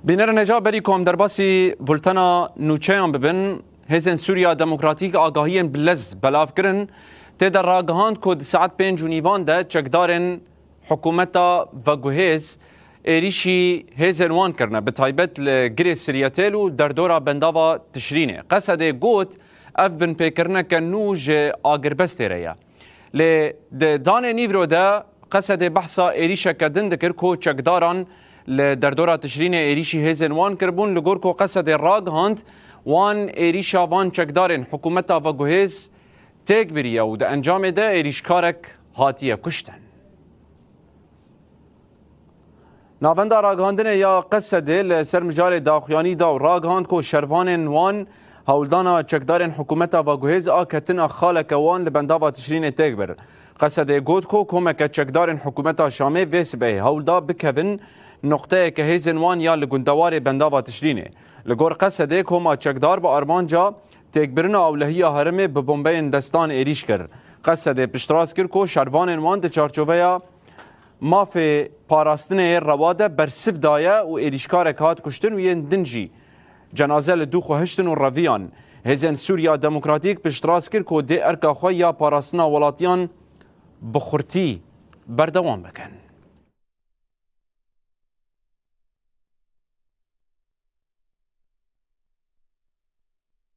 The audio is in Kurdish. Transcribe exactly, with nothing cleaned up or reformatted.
Bînerên hêja, berî ku em derbasî bultena nûçeyan bibin, Hêzên Sûriya Demokratîk agahiyên bi lez belav kirin. Tê de ragihand ku di saet pênc û nîvan de çekdarên hikûmeta veguhêz êrîşî hêzên wan kirine, bi taybet li Girê Siryetel û derdora bendava Tişrînê. Qesedê got, ev binpêkirineke nû ji agirbestê re ye. Lê di danê nîvro de Qesedê behsa êrîşeke din dikir ku çekdaran li derdora Tişrînê êrîşî hêzên wan kiribûn. Li gor ku Qesedê ragihand, wan êrîşa van çekdarên hikûmeta veguhêz têk biriye û di encamê de êrîşkarek hatiye kuştin. Navenda ragihandinê ya Qesedê li ser mijarê daxuyanî da û ragihand ku şervanên wan hewldana çekdarên hikûmeta veguhêz a ketina xaleke wan li bendava Tişrînê têk bir. Qesedê got ku komeke çekdarên hikûmeta Şamê vê sibehê hewl da bikevin nuqteyeke hêzên wan ya li gundewarê bendava Tişrînê. Li gor Qesedê koma çekdar bi armanca têkbirina ewlehiya herêmê bi bombeyên destan êrîş kir. Qesedê piştrast kir ku şervanên wan di çarçoveya mafê parastinê yê rewa de bersiv daye û êrîşkarek hat kuştin û yên din jî cenaze li dû xwe hiştin û reviyan. Hêzên Sûriya Demokratîk piştrast kir ku dê erka xwe ya parastina welatiyan bi xurtî berdewam bikin.